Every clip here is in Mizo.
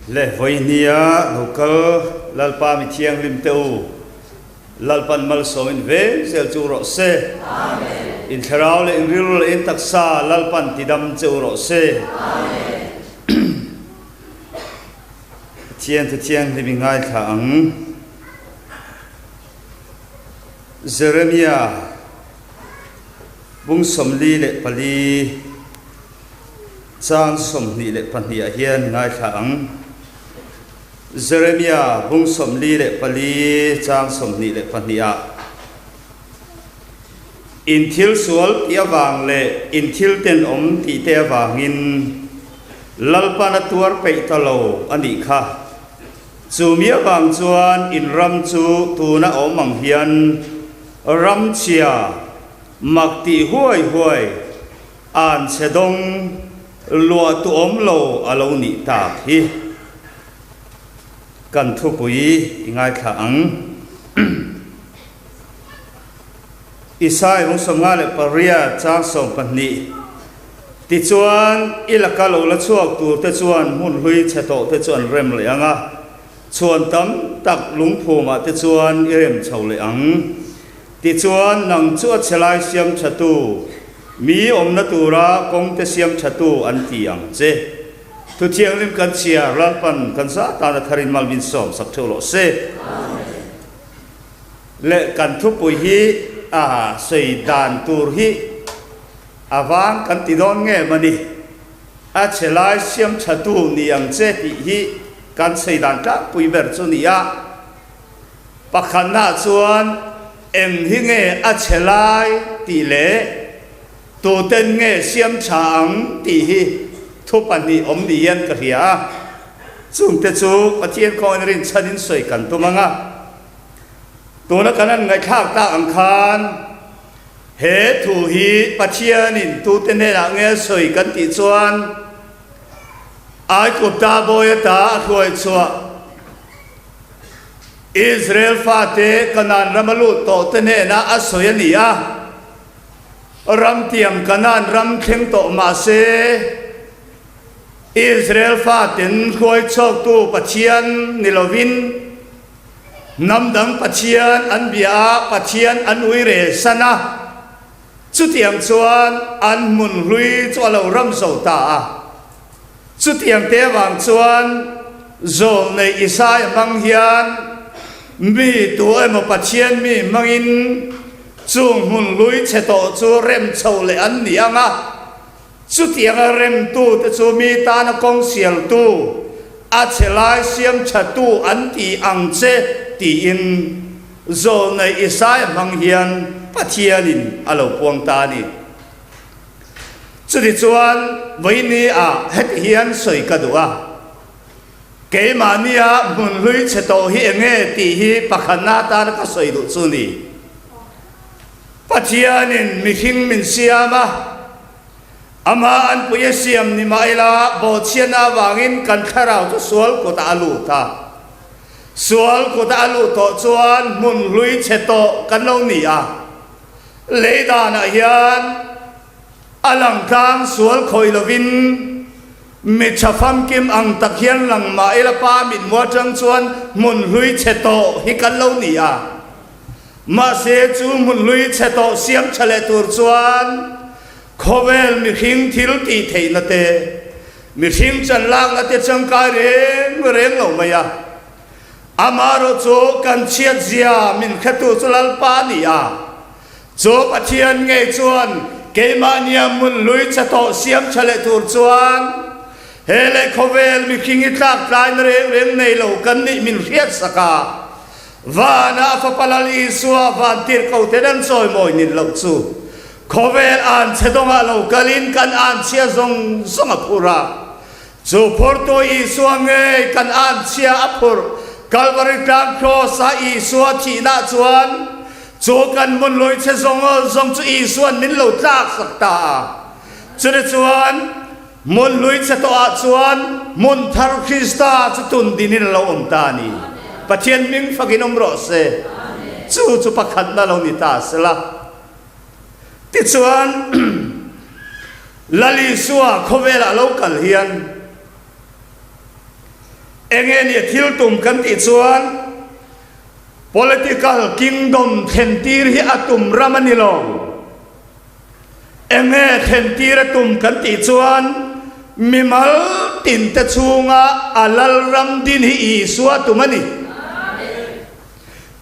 Le vawinia lo kal Lalpa mi thianghlim te u, Lalpan malsawmin veng zel chu rawh se. In thlarau leh in rilru leh in taksa Lalpan tidam che u rawh se. Pathian thu thianghlim i ngaithla ang. Jeremia bung 44. Chang 22 ah hian ngaithla ang. Jeremia bung 44 chang 22 ah, In thil sual tih avang leh in thil tenawm tih te avangin Lalpan a tuar peih ta lo a nih kha. Chu mi avang chuan in ram chu tuna awm ang hian ram chhia mak tih huai huai An chhe dawng luah tu awm lo a lo nih tak hi kan thupui i ngaithla ang. Isai 58 chang 12 Tichuan, i laka lo la chhuak tur te chuan hmun hlui chhe tawh te chu an rem leh ang a, chhuan tam tak lungphumah te chuan i rem chho leh ang. Tichuan, nang chu a chhe lai siam thatu, mi awmna tura kawngte siam thatu an ti ang che. Thu thianghlim kan chhiar Lalpan kan za tana tharin mal min sawm sak theuh rawh se. Leh kan thupui hi a sawi dan tur hi a vang kan ti dawn nge mani? A chhe lai siam thatu ni ang che tih hi kan sawi dan tlangpui ber chu ni a. Pakhatnaah chuan eng hi nge a chhe lai tih leh tuten nge siam tha ang tih hi thu pahnih awm ni hian ka hria a. Chungte chu Pathian kawngin rinchhanin sawi kan tum ang a. Tuna kan han ngaihthlak tak ang khan he thu hi Pathianin tute hnenah nge sawi kan tih chuan Aigupta bawi ata a hruai chhuah Israel fate Kanaan rama lut tawhte hnenah a sawi a ni a, ramtiang Kanaan ram thleng tawh mah se, Israel faten hruai chhuaktu Pathian ni lovin hnam dang Pathian an bia a, Pathian an ui rel san a, chutiang chuan an hmun hlui chu a lo ram zo ta a. Chutiang te avang chuan zawlnei Isaia hmang hian mi tu emaw Pathian mi hmangin chung hmun hlui chhe tawh chu rem chho leh an ni ang a, chutianga remtute chu mi tana kawng sialtu, a chhe lai siam thatu an ti ang che tiin zawlnei Isaia hmang hian Pathianin a lo puang ta a ni. Chutichuan vawiini ah heti hian sawi ka duh a, keimahnia hmun hlui chhe tawh hi enge tih hi pakhatna atana ka sawi duh chu ni. Pathianin mihring min siam a, amah an pui a siam ni mah ila bawhchhiatna avangin kan thlarau chu sual kutah a lut a. Sual kutah a luh tawh chuan hmun hlui chhe tawh kan lo ni a. Lei danah hian a lang tlang sual khawih lovin mi tha famkim ang tak hian lang mah ila pa mithmu atang chuan hmun hlui chhe tawh hi kan lo ni a. Mahse chu hmun hlui chhe tawh siam tha leh tur chuan khawvel mihring thil tih theihna te, mihring chan lakna te changkai reng reng lo mai a. Amaherawh chu kan chhiat zia min hretu chu Lalpa a ni a, chu Pathian ngei chuan keimahnia hmun hlui che tawh siam tha leh tur chuan he leh khawvel mihring i tlak tlaina reng reng nei lo kan nih min hriat sak a, vana a Fapa Lal Isua vantirhko ten an chawimawi nin loh chu khawvel an chhe dawngah lo kalin kan anchhia zawng zawng a phur a. Chu phurtu Isua ngei kan anchhia a phurh Kalvari tlang Kraws ah Isua thihna chuan chu kan hmun lui chhe zawng zawng chu Isua'n min lo tlak sak ta a. Chuni chuan hmun lui chhe tawh ah chuan hmun thar Krista chu tun dinin a lo awm ta a ni. Pathian hming fakin awm rawh se. Chu chu pakhatna lo ni ta sela. Tichuan Lal Isua khawvelah lo kal hian. Enge ni a thil tum kan tih chuan political kingdom thlen tir hi a tum ram a ni lo. Enge thlen tir a tum kan tih chuan mimal tinte chhunga a lal ram din hi Isua tum a ni.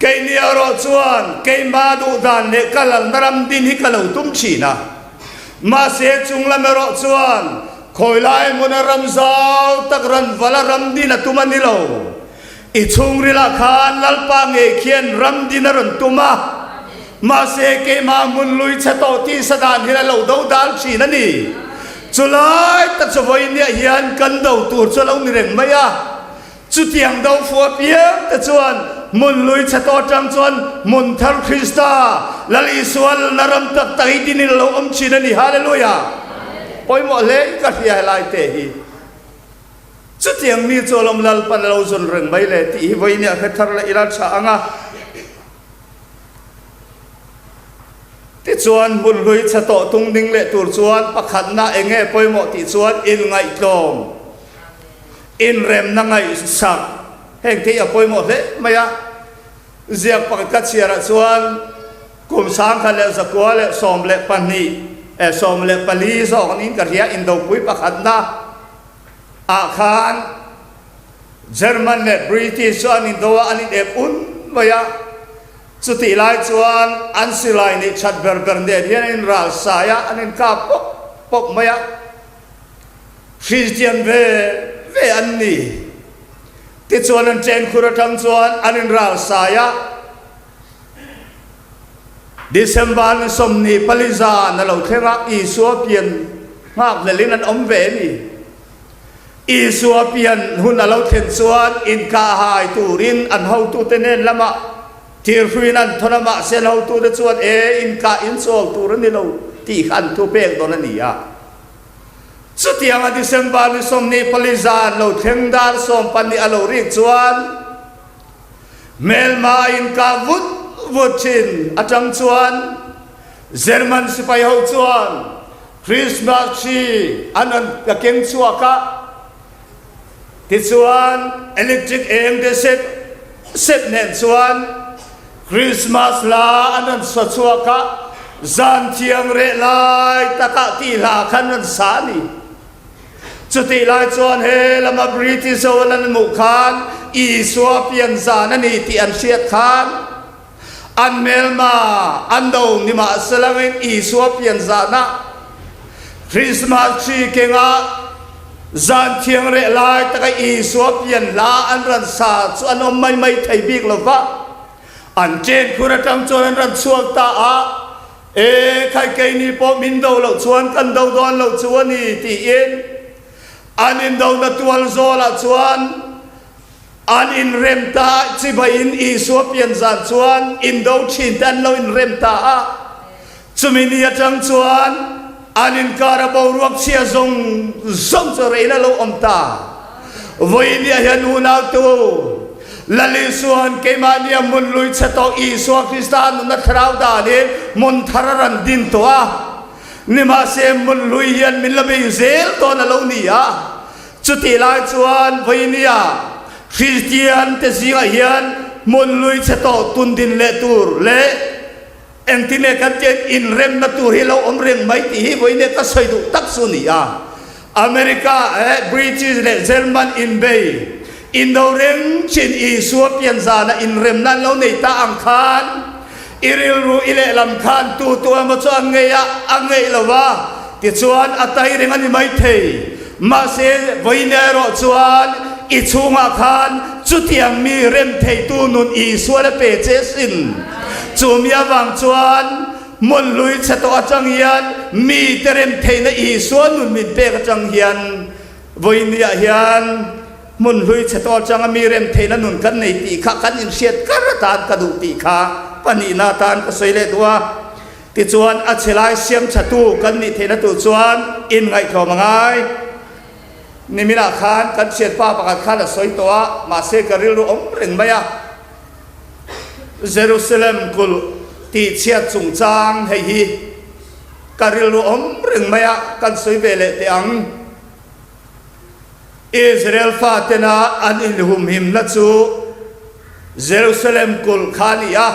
Keini erawh chuan keimah duh dan leh ka lalna ram din hi ka lo tum thin a. Mahse chung lam erawh chuan khawi lai hmuna ram zau tak ran vala ram din a tum a ni lo. I chhungrilah khan Lalpa ngei khian ram din a rawn tum a. Mahse keimah hmun lui chhe tawh tisa dan hian a lo do dal thin a ni. Chulai tak chu vawiin-niah hian kan do tur chu a lo ni reng mai a. Chutiang do fu apiang te chuan hmun lui chhe tawh atang chuan hmun thar Krista, Lal Isua lalna ram tak tak hi dinin a lo awm thin a ni. Hallelujah! Pawimawh hle in ka hria helai te hi. Chutiang mi chu alawm Lalpan a lo zun reng mai le tih hi vawiin a hre thar leh ila tha ang a. Tichuan hmun hlui chhe tawh tung ding leh tur chuan pakhatna eng nge pawimawh tih chuan inngaihtlawm. Inremna ngaihsak heng te hi a pawimawh hle mai a, ziak pakhat ka chhiarah chuan kum 1912 eh 14 zawk niin ka hria indopui pakhatna ah khan German leh British chu an indo a an inep un mai a, chutih lai chuan an silai nih that ber ber nen hian an inralsai a, an inkap pawp pawp mai a. Kristian ve ve an ni. Tichuan an chenkhur atang chuan an inralsai a, December ni 24 zan a lo thleng a, Isua pian nghakhlelhin an awm ve a ni. Isua pian hun a lo thlen chuan inkahhai turin an hotute hnen lamah thirhruiin an thawn a, mahse an hotute chuan e inkah inchawl tur a ni lo tih kha an thupek dawn a ni a. Chutianga December ni 24 zan lo thleng dar 12 a lo rik chuan hmelma a inkah vut vut thin atang chuan German sipai ho chuan Christmas tree an rawn ka keng chhuak a, tichuan electric eng te set set nen chuan Christmas hla an rawn sa chhuak a, zan thiang reh lai takah tih hla khan rawn sa a ni. Chutih lai chuan he lama British ho an an hmuh khan Isua pian zan a ni tih an hriat khan an hmelma an do ni mahselangin Isua pian zana Christmas tree kengah zan thiang reh lai taka Isua pian hla an rawn sa chu an awm mai mai thei bik lo va. An chen khur atang chuan an rawn chhuak ta a, E khai keini pawh min do loh chuan kan do dawn lo chu a ni tiin an indona tual zawlah chuan an inrem ta a, chibaiin Isua pian zan chuan indo thin te an lo inrem ta a. Chumi ni atang chuan an inkara boruak chhia zawng zawng chu rein a lo awm ta. Vawinia hian unautu Lal Isua'n keimahnia hmun lui chhe tawh Isua Krista nunna thlarau danin hmun thar a rawn din tawh a. Nimahse hmun lui hian min la bei zel dawn a lo ni a. Chutih lai chuan vawinia Kristian te zingah hian hmun lui chhe tawh tun din leh tur leh Engtine kan tiang inremna tur hi lo awm reng mai tih hi vawiin ka sawi duh tak chu a ni a. America eh British leh German inbei indo reng chin Isua pian zana inremna an lo nei ta ang khan i rilru i lehlam khan tu tu emaw chu a ngei a, a ngeih lo va, tichuan a tai reng a ni maithei. Mahse vawiin erawh chuan i chhungah khan chutiang mi rem theitu nun Isua la pe che sin. Chu mi avang chuan hmun hlui chhe tawh atang hian mite rem theihna Isua nun min pek atang hian vawiiniah hian hmun hlui chhe tawh atanga mi rem theihna nun kan nei tih kha kan inhriat kar atan ka duh tih kha pahnihna atan ka sawi leh duh a. Tichuan a chhe lai siam thatu kan nih theihna tur chuan inngaihtlawm a ngai. Niminah khan kan thianpa pakhat khan a sawi tawh a, mahse ka rilru awm reng mai a. Jerusalem kulh tihchhiat chungchang hei hi ka rilru awm reng mai a, kan sawi ve leh teh ang. Israel fatena an inhumhimna chu Jerusalem kulh kha a ni a,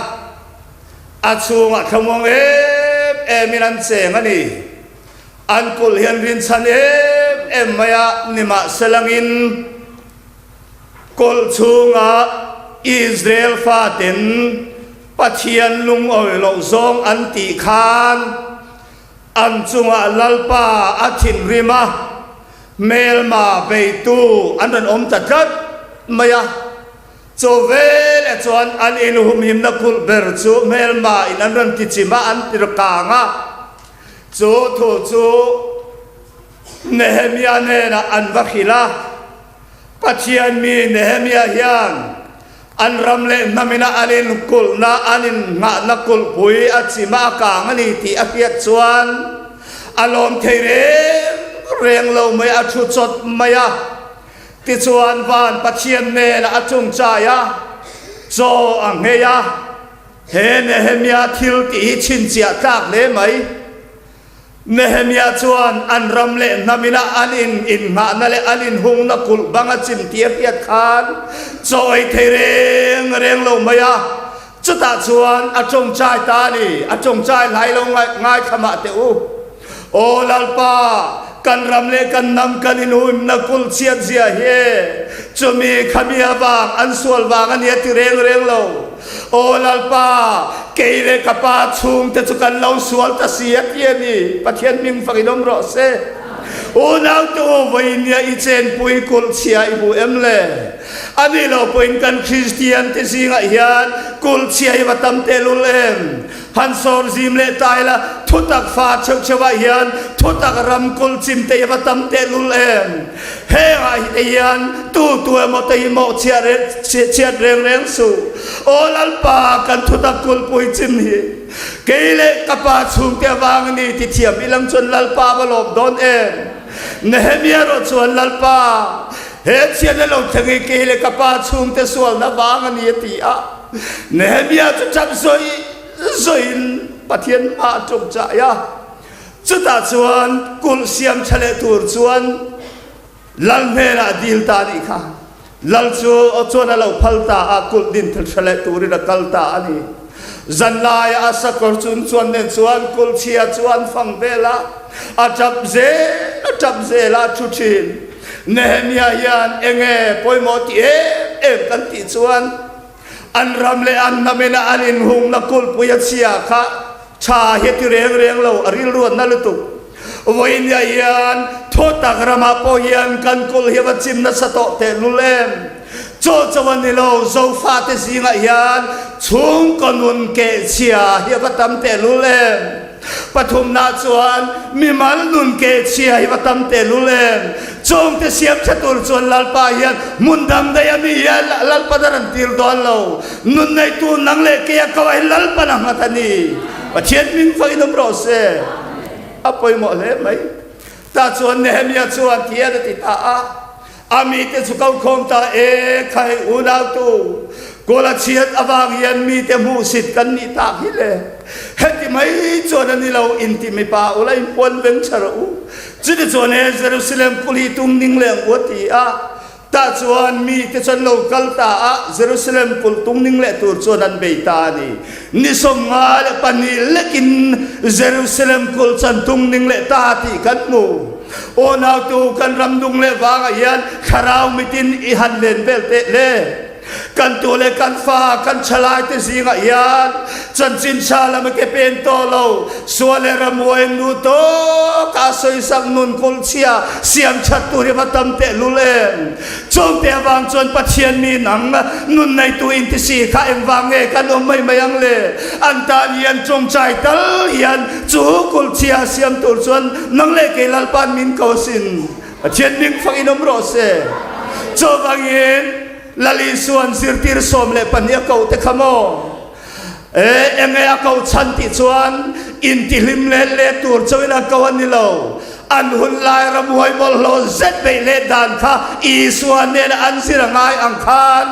a chhungah thlamuang em emin an cheng a ni. An kulh hi an rinchhan em em mai a, nimahselangin kulh chhungah Israel faten Pathian lungawi loh zawng an tih khan an chungah Lalpa a thinrim a, hmelma beitu an rawn awm ta tlat mai a. Chu veleh chuan an inhumhimna kulh ber chu hmelma in an rawn ti chim a, an ti kang a. Chu thu chu Nehemia hnenah an va hrilh a. Pathian mi Nehemia hian an ram leh hnamina an inkulhna, an innghahna kulhpui a chim a, a kang a ni tih a hriat chuan a lawm thei reng reng lo mai, a thu chawt mai a. Tichuan van Pathian hnenah a chungchai a, chaw a nghei a, he Nehemia thil tih hi chhinchhiah tlak hle mai. Nehemia chuan an ram leh hnam ina an in innghahna leh an inhungna kulh bang a chim tih a hriat khan chaw ei thei reng reng lo mai a, chutah chuan a tawngtai ta a ni, a tawngtai hlai lo ngaithla mah teh u. Aw Lalpa, kan ram leh kan hnam kan inhumna kulh chhiat zia hi e, chumi khami avang an sual vang a nia ti reng reng lo. Aw Lalpa, kei leh ka pa chhungte chu kan lo sual ta si a ti a ni. Pathian hming fak in awm rawh se. Unaute u, vawinia i chenpui kulh chhia i hmu em le? A nih loh pawhin kan Kristian te zingah hian kulh chhia hi va tam tehlul em? Han sawr zim leh ta ila, thutak fa cheuh cheuhah hian thutak ram kulh chim te hi va tam tehlul em? Hengah hi te hian tu tu emaw te hi mawhchhiah chhiat reng reng suh. Aw Lalpa, kan thutak kulhpui chim hi kei leh ka pa chhungte avang a ni ti thiam ilang chuan Lalpa va lawm dawn em? Nehemia erawh chuan Lalpa, he chhiatna lo thleng hi kei leh ka pa chhungte sualna vang a ni a ti a. Nehemia chu ṭap zawih zawihin Pathian hma a ṭawk chai a. Chutah chuan kulh siam ṭha leh tur chuan lal hnenah a dil ta a nih kha. Lal chu chuan a lo phal ta a, kulh din ṭha leh turin a kal ta a ni. Zanlaiah a sakawr chung chuan nen chuan kulh chhia chu an fang vel a, a ṭap zel a ṭap zel a, a ṭhu ṭhin. Nehemia hian enge pawimawh ti em em kan tih chuan an ram leh an hnam ina an inhungna kulhpui a chhia kha tha hi a ti reng reng lo, a rilruatna lutuk. Vawinia hian thutak ramah pawh hian kan kulh hi a va chim nasa tawh tehlul em? Chaw chaw a ni lo, Zofate zingah hian chhungkaw nun kehchhia hi a va tam tehlul em? Pathumna chuan mimal nun kehchhia hi va tam tehlul em? Chawngte siam tha tur chuan Lalpa hian hmun dang daih a mi hian Lalpan a rawn tir dawn lo. Nun neitu nang leh kei a ko ah hian Lalpan a nghat a ni. Pathian hming fakin awm rawh se. A pawimawh hle mai. Tah chuan Nehemia chuan thian a ti ta a. A mite chu ko khawm ta e, khai unautu, kawl a chhiat avang hian mite hmuhsit kan nih tak hi le. Heti mai chuan a ni lo, inti mipa ula inpuan veng tha rawh u. Chuti chuan he Jerusalem kulh hi tum ning leh ang u a ti a. Tah chuan mite chu an lo kal ta a, Jerusalem kulh tung ning leh tur chuan an bei ta a ni. Ni 52 lekin Jerusalem kulh chu an tung ning leh ta tih kan hmu. Aw nautu kan ram dung leh vangah hian thlarau mitin i han len vel teh le. Kan tu leh kan fa kan thalai te zingah hian chanchin tha lam a ke pen tawh lo. Sual leh ramhuai nu tawk a sawisak nun kulhchhia siam that tur hi va tam tehlul em. Chungte avang chuan Pathian mi nang nun neitu inti si kha engvang nge kan awm mai mai ang le? An tan hian tawngtai tal hian chu kulhchhia siam tur chuan nang leh kei Lalpa'n min ko asin. Pathian hming fak in awm rawh se. Chuvangin Lal Isua'n zirtir 12 a koh te kha maw? E, enge a ko chhan tih chuan intihlim let let tur chauhin a ko a ni lo. An hun lai ramhuai bawlhhlawh zet beih let dan kha Isua hnena an zir a ngai ang khan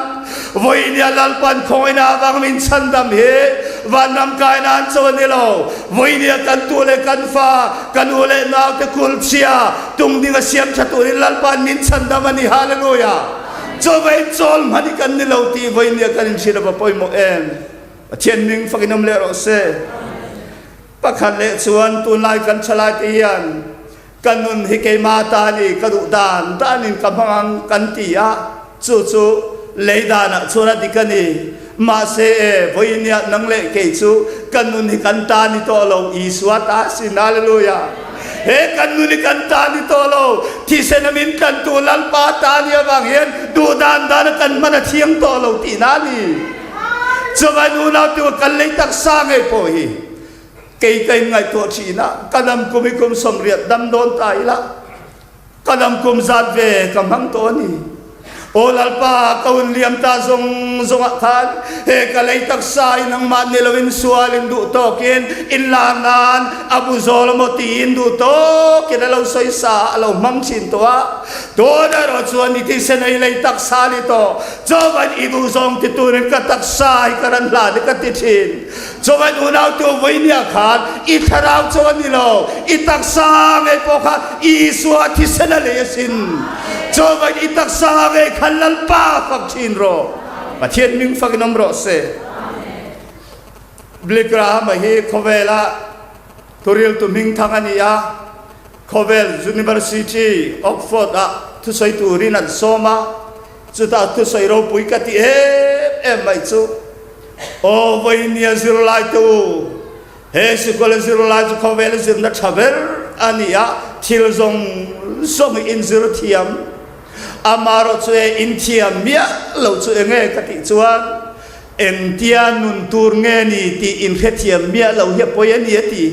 vawinia Lalpan khawngaihna avang min chhandam hi. Vanram kai nan cho a ni lo. Vawinia kan tu leh kan fa, kan u leh nau te kul chhia tung ding a siam tha turin Lalpa'n min chhandam a ni. Hallelujah! Chawei chawl hman hi kan ni lo tih vawinia kan inhrilh a va pawimawh em! Pathian hming fakin awm leh rawh se. Pakhat leh chuan tunlai kan thalai te hian ka nun hi keimah ta a ni, ka duh dan danin ka hmang ang kan ti a, chu chu lei danah chuan a dik a ni. Mahse e, vawiiniah nang leh kei chu ka nun hi kan ta ni tawh lo, Isua ta a sin. Hallelujah! He kan nun hi kan ta ni tawh lo, thisen a min tlantu Lalpa ta a nih avang hian duh dan dana kan hman a thiang tawh lo tihna a ni. Chuvai unau tu kan lei taksa ngei pawh hi kei ka inngaihtuah thin a, ka dam kum hi kum 80 dam dawn ta ila, ka dam kum zat ve ka hmang tawh a ni. Aw Lalpa, ka hun liam ta zawng zawngah khan he ka lei taksa hi nangmah ni loin sualin duh tawkin inlar nan a bu zawl emaw tiin duh tawkin a lo sawi sa a, a lo hmang thin tawh a. Tun erawh chuan i thisen ei lei taksa ni tawh. Chawvan i duh zawng ti turin ka taksa hi ka ran hlan i ka ti thin. Chawvan unau tu vawinia khan i thlarau chu a ni lo, i taksa ngei pawh kha Isua thisen a lei asin. Chawvan i taksa ngei khan Lalpa fak thin rawh. Pathian hming fakin awm rawh se. Billy Graham-a hi khawvela thuriltu hmingthang a ni a. Khawvel University, Oxford-ah thusawi turin an sawm a, chutah thusawi ropui ka ti em em mai chu, Aw vawinia zirlai te u, he sikul a zirlai chu khawvela zirna tha ber a ni a, thil zawng zawng hi inzir thiam, amaherawh chu e inthiam miah lo chu enge ka tih chuan engtia nun tur nge ni tih inhrethiam miah lo hi a pawi a ni a ti.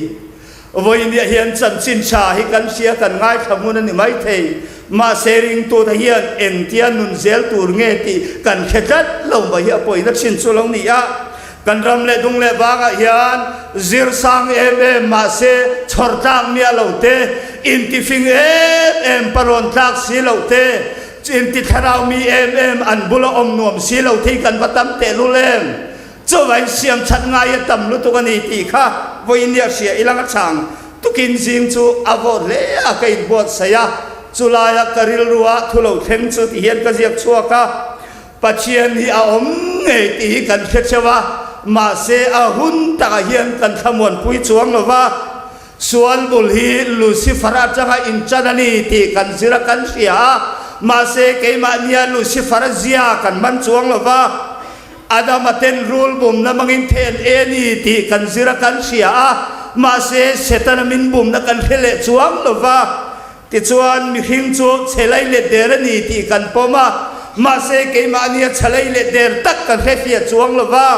Vawinia hian chanchin tha hi kan hria kan ngaithla hmun a ni maithei. Mahse ringtute hian engtia nun zel tur nge tih kan hre tlat lo mai hi a pawina thin chu lo ni a. Kan ram leh dung leh vangah hian zir sang em em mahse chhawr tlak miah lo te, intifing em em parawn tlak si lo te, inti thlarau mi em em an bula awm nuam si lo thei kan va tam tehlul em? Chuvai siam that ngai a tam lutuk a ni tih kha vawinia hria ilang a chang tukin zing chu a vawt hle a ka inbuatsaih a, chulaia ka rilrua thu lo thleng chu ti hian ka ziak chhuak a, Pathian hi a awm ngei tih hi kan hre theuh a, mahse a hun takah hian kan thlamuanpui chuang lo va, sual bul hi Lucifer atanga inṭan a ni tih kan zir a kan hria a, mahse keimahnia Lucifer zia kan man chuang lo va. Adama ten rul bumna hmangin then e ni tih kan zir a kan hria a, mahse Setana min bumna kan hre leh chuang lo va. Tichuan mihring chu chhelai let der a ni tih kan pawm a, mahse keimahnia chhelai let der tak kan hre hria chuang lo va.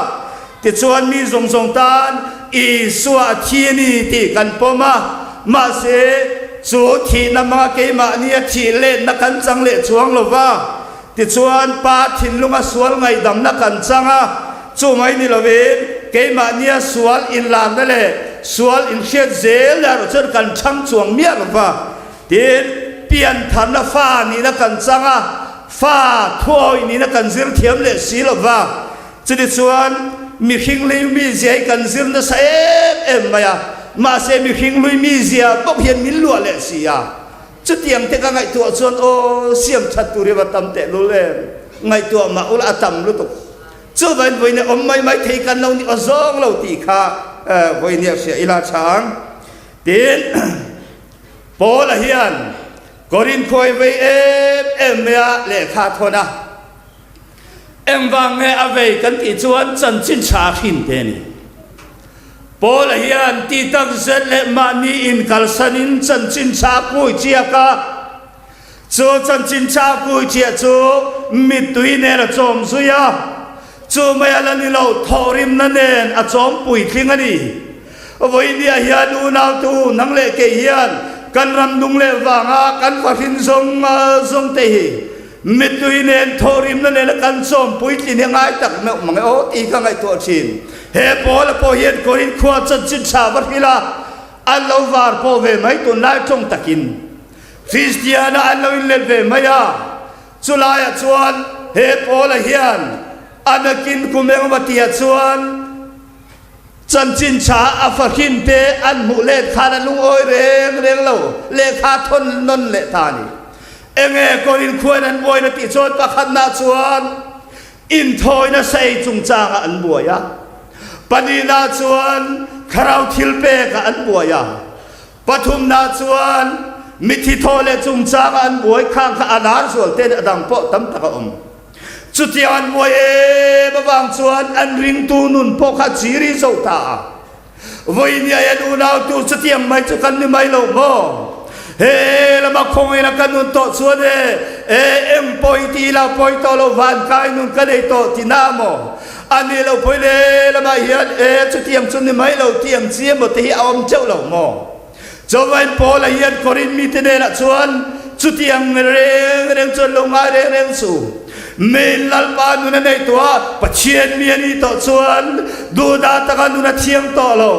Tichuan mi zawng zawng tan Isua a thi a ni tih kan pawm a, mahse chu thihna hmanga keimahnia thih letna kan chang leh chuang lo va. Tichuan, Pa thinlunga sual ngaihdamna kan chang a, chu mai ni lovin keimahnia sual inlarna leh sual inhriat zel leh erawh chuan kan chhang chuang miah lo va. Tin, piantharna fa nihna kan chang a, fa thuawih nihna kan zir thiam leh si lo va. Chutichuan, mihring hlui mizia hi kan zir nasa em em mai a, mahse mihring hlui mizia bawk hian min luah leh si a. Chutiang te ka ngaihtuah chuan aw siam that tur hi va tam teh lul em? Ngaihtuah mah ula a tam lutuk. Chuvain vawiin awm mai mai thei kan lo ni aw zawng lo tih kha vawiin hi a hria ila tha ang. Tin, Paula hian Korinth khuai vei em em mai a lehkha a thawn a. Engvang nge a vei kan tih chuan chanchin tha hrin te a ni. Paula hian ti tak zet leh mahni inkalsanin chanchin tha kui chiak a, chu chanchin tha kui chiah chu mittui nen a chawm zui a, chu mai a la ni lo, thawhrimna nen a chawm puitling a ni. Vawinia hian unautu nang leh kei hian kan ram nung leh vanga kan fahrin zawng zawng te hi Mittui nen thawhrimna nena kan chawm puitlin hi ngai tak meuh mang e aw tih ka ngaihtuah thin. He Paula pawh hian Korinth khua chanchin tha va hrilh a, an lo var pawh ve mai tunlai tawng takin Kristiana an lo inlet ve mai a. Chulaiah chuan he Paula hian a nakin kum engemaw tiah chuan. Chanchin tha a fahrin te an hmuh let khan a lungawi reng reng lo, lehkha thawn nawn leh ta a ni. Enge Korin khuain an buaina tih chuan pakhatna chuan inthawina sa ei chungchangah an buai a, pahnihna chuan thlarau thilpekah an buai a, pathumna chuan mithi thaw leh chungchangah an buai khang kha a lar zual te leh a dang pawh tam tak a awm. Chutiang an buai em avang chuan an ringtu nun pawh kha chiri zo ta a. Vawinia an unautu chutiang mai chu kan ni mai lo maw? He lama khawngin a ka nun tawh chuan e, e eng pawi ti ila pawi tawh lo van kai nun ka nei tawh ti na maw? A ni lo pawi le lamah hian e chutiang chu ni mai lo ti ang chi emaw te hi a awm teuh lo maw? Chawvain Paula hian Korinth mite hnenah chuan chutiang reng reng chuan lo ngai reng reng suh. Miin Lalpa nun a nei tawh a, Pathian mi a nih tawh chuan duhdah taka nun a thiang tawh lo.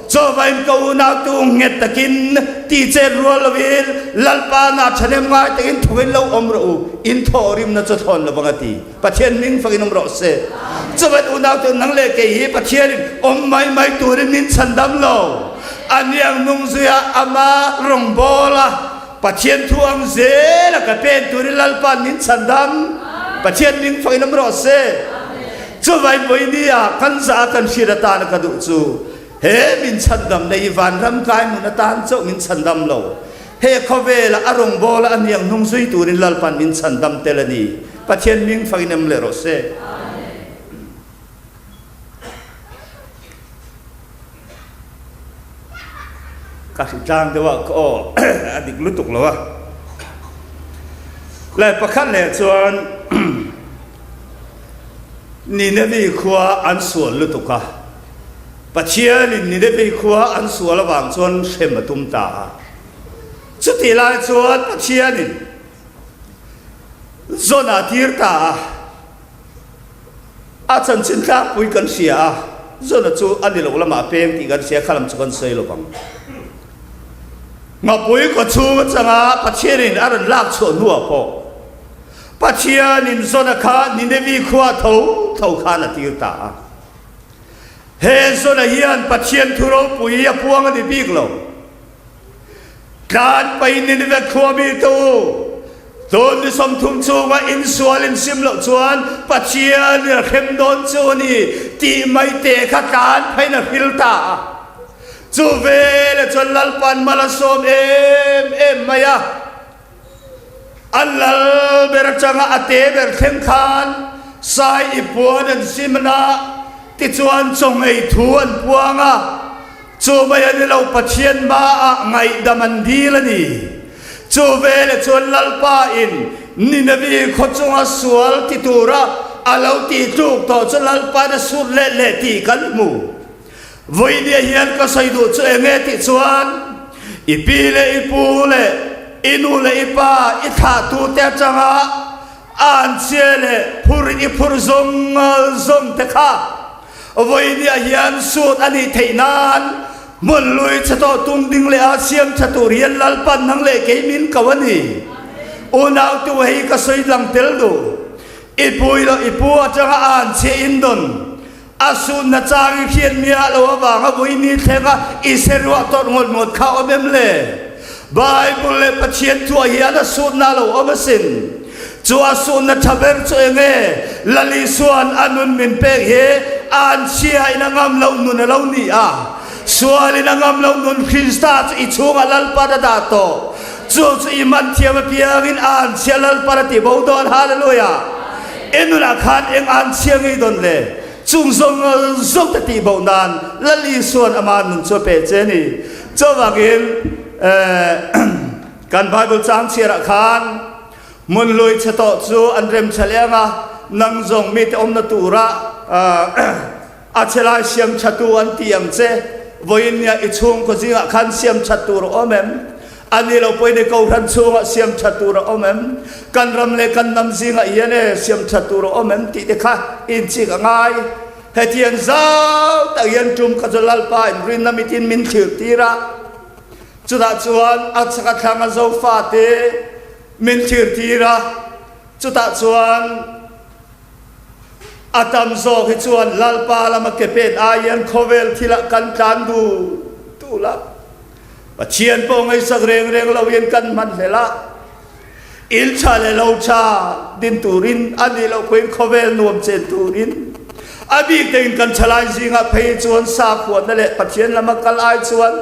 Chawvain ka unautu nghet takin tih chet rual lovin Lalpa na thahnem ngai takin thawkin lo awm rawh u, in thawhrimna chu thawn lovang a ti. Pathian hming fakin awm rawh se. Chuvan unau chu nang leh kei hi Pathianin awm mai mai turin min chhandam lo. A niang nung zuia ama rawngbawla Pathian thu ang zela ka pen turin Lalpa'n min chhandam. Pathian hming fakin awm rawh se. Chuvai vawinia kan zah a kan hriat atana ka duh chu he min chhandam nei vanram kai hmun atan chauh min chhandam lo. He khawvela a rawngbawla a niang hnung zui turin Lalpa'n min chhandam tel a ni. Pathian hming fakin em leh rawh se. Ka hri tlang deuh a ka aw a dik lutuk lo a. Leh pakhat leh chuan Ninevi khua an sual lutuk a. Pathianin Ninevi khua an sual avang chuan hrem a tum ta a. Chutih lai chuan Pathianin Zawn a tir ta a, a chanchin tlangpui kan hria a, Zawn chu a ni lo lamah a peng tih kan hria, kha lam chu kan sawi lo vang. Ngapui kawchhung atanga Pathianin a rawn lak chhuah hnuah pawh Pathianin Zawn kha Ninevi khua tho tho khan a tir ta a. He Zawn hian Pathian thu ropui a puang a ni bik lo. Tlan pain Nineveh khuami te u, tun ni 30 chunga insual in sim loh chuan Pathian in a hrem dawn chu a ni tih mai te kha tlan pheiin a hril ta a. Chu veleh chuan Lalpa'n mal a sawm em em mai a. A lal ber atanga a te ber thleng khan sai i puan an sim a, tichuan chawngei thu an puang a, chu mai a ni lo Pathian hmaah ngaihdam an dil a ni. Chu veleh chuan Lalpa in Ninevi khaw chunga sual ti tura a lo tih tluk tawh chu Lalpa'n a sut let leh tih kan hmu. Vawinia hian ka sawi duh chu eng nge tih chuan i pi leh i pu leh i nu leh i pa i thlahtute atanga anchhia leh phur i phur zawng zawng te kha vawinia hian sut a nih theih nan hmun lui chhe tawh tung ding leh a siam tha tur hian Lalpan nang leh kei min ko a ni. Unautu hei ka sawi lang tel duh. I pui loh i pu atanga anchhia in dawn A sunna chang i hriat miah lo avanga vui ni thlenga i se ruah tawrh ngawt ngawt kha awm em le? Bible leh Pathian thuah hian a sunna a lo awm asin. Chu a sunna tha ber chu eng nge? Lal Isua'n a nun min pek hi anchhia in a ngam loh nun a lo ni a. Sual in a ngam loh nun Krista chu i chhungah Lalpan a dah tawh. Chu chu i man thiam apiangin anchhia Lalpan a ti bo dawn. Hallelujah! I nunah khan eng an chhia ngei dawn le? Chung zawng zawng te tih bo nan Lal Isua'n ama nun chu a pe che a ni. Chuvangin kan Bible chang chhiarah khan hmun hlui chhe tawh chu an rem chhe leh ang a, nang zawng mite awmna tura a chhe lai siam thatu an ti ang che. Vawiin nia i chhungkaw zingah khan siam that tur a awm em? A ni lo pawhin i kohhran chhungah siam that tur a awm em? Kan ram leh kan hnam zingah hian e siam that tur a awm em tih te kha inchik a ngai. Hetiang zau tak hian tum kha chu Lalpa in rinna mitin min thlir tir a, chutah chuan a chhak a thlang a Zofate min thlir tir a, chutah chuan. A tam zawk hi chuan Lalpa lama ke pen ai hian khawvel thilah kan tlan dul dul a. Pathian pawh ngaihsak reng reng lo hian kan hman hlel a. In tha leh lo tha din turin a nih loh pawhin khawvel nuam chen turin a bik tein kan thalai zingah phei chuan sakhuatna leh Pathian lama kal ai chuan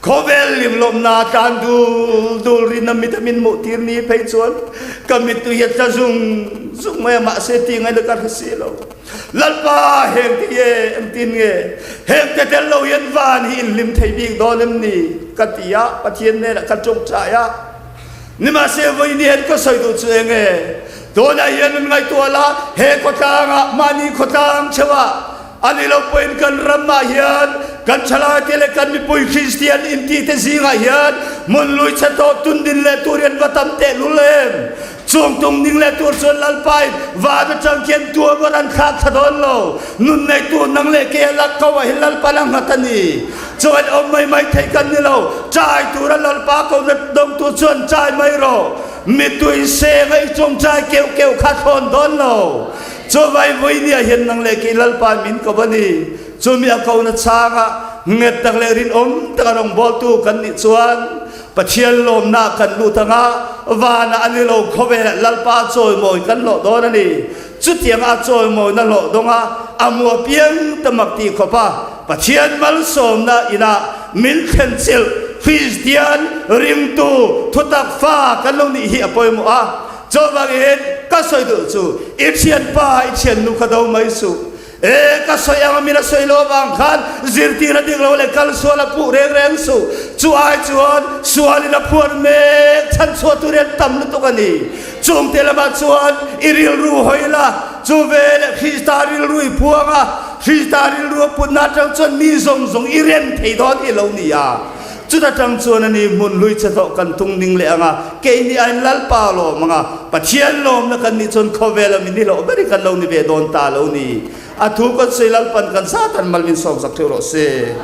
khawvel limlawmna tlan dul dul rinna mit a min hmuh tir ni phei chuan ka mittui hi a tla zung zung mai a mahse ti ngaihna ka hre si lo. Lalpa heng te hi engtin nge heng te tel lo hian van hi in hlim thei bik dawn em ni ka ti a Pathian hnenah ka tawngtai a. Nimahse vawiin hian ka sawi duh chu eng nge? Tunah hian an ngaihtuah la, he khawtlangah, mahni khawtlang cheuhah, a ni lo pawhin kan ramah hian kan thalaite leh kan mipui Kristian intite zingah hian hmun lui chhe tawh tundin leh tur hi an va tam tehlul em? Chung tung ning leh tur chuan Lalpain van atang khian tuam a ran thlak thla dawn lo. Nun neitu nang leh kei a lak ko ah hi Lalpan a nghat a ni. Chuan awm mai mai thei kan ni lo. Chai tura Lalpa ko na dawngtu chuan chai mai rawh. Mittui seng a i chung chai keuh keuh kha thlawn dawn lo. Chuvai vui nia hian nang leh kei Lalpa min ko a ni. Chumi a ko na changah nget tak leh rinawm taka rawngbawltu kan nih chuan Pathian lawmna kan lut anga vanah a ni lo khawvelah Lalpa chawimawi kan hlawh dawn a ni. Chutianga a chawimawina hlawh dawnga a mu apiang ta mak tih khawp a, Pathian malsawmna inah min thlen chilh Kristian ringtu thutak fa kan lo nih hi a pawimawh a. Chuvangin ka sawi duh chu i thianpa i thiannu kha do mai suh. E, ka sawi ang a min a sawi lo avang khan zirtir a dik lo leh kal sual a puh reng reng suh. Chu ai chuan sualin a phuan mek chhan chhuah tur hian tam lutuk a ni. Chungte lamah chuan i rilru hawi la, chu veleh Krista rilru i phuang a, Krista rilru a putna atang chuan mi zawng zawng i rem thei dawn hi lo ni a. Chuta tang chuan a ni hmun hlui che hlawh kan tung ding leh ang a, keini aiin Lalpa lawm ang a, Pathian lawmna kan nih chuan khawvela min ni hlawh ber hi kan lo ni ve dawn ta lo ni. A thu kan sawi Lalpan kan zat an mal min sawmsak theuh rawh se.